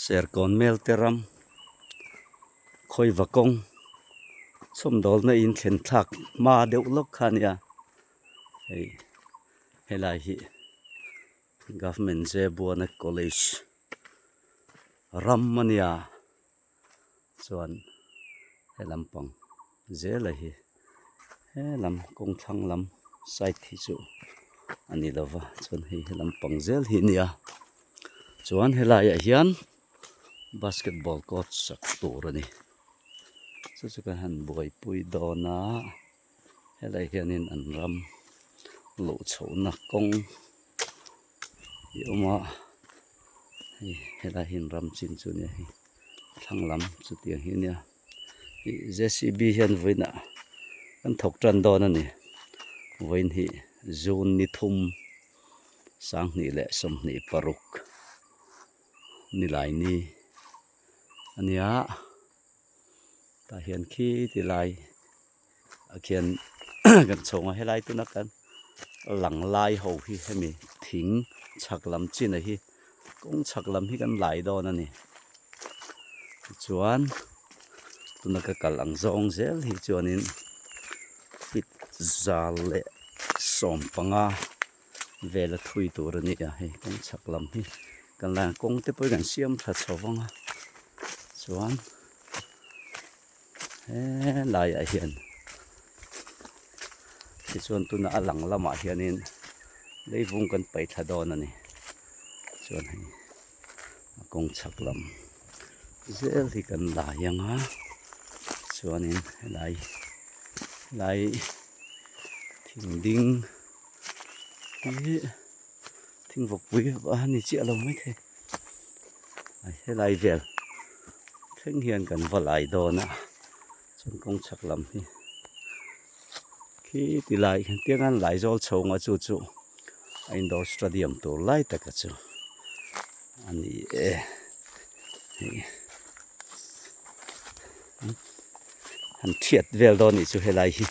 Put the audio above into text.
Serkawn Melte ram khawiva kawng chhawmdawlna in thlen thlak hma deuh lawk kha a nia hei helai hi Government Zebuana College ram a nia chuan he lampang zela hi he lam kawng thlang lam side hi chu a ni lo va chuan hei he lampang zel hi a nia chuan helaiah hian basketball court sak tur a ni chu chu kan han buaipui dawn a helai hianin an ram luh chhohna kawng hi a awm a hei helai hi an ram chin chu a nia hei thlang lam chutiang hi a nia ih J C B hian vawiinah an thawk tan dawn a ni vawiin hi June ni thum 2026 nilaini a nia tah hian khi ti lai ah khian kan chhawng a helai tuna kan lang lai ho hi hemi thing chhak lam chin a hi kawng chhak lam hi kan lai dawn a ni tichuan tuna ka kal ang zawng zel hi chuanin feet 115 vela thui tur a ni a hei kawng chhak lam hi kan lai ang kawng te pawh hi kan siam tha chho vang a chuan helaiah hian tichuan tuna a lang lamah hianin leivung kan paih thla dawn a ni chuan hei a kawng chhak lam zel hi kan lai ang a chuanin helai helai thing ding hi thing vawkpui a ni chiah lo maithei helai vel thleng hian kan va lai dawn a chuan kawng chhak lam hi khi ti lai tiang an lai zawl chho ang a chu chu a indoor stadium tur lai taka chu a ni e hei han thiat vel dawn anih chu helai hi.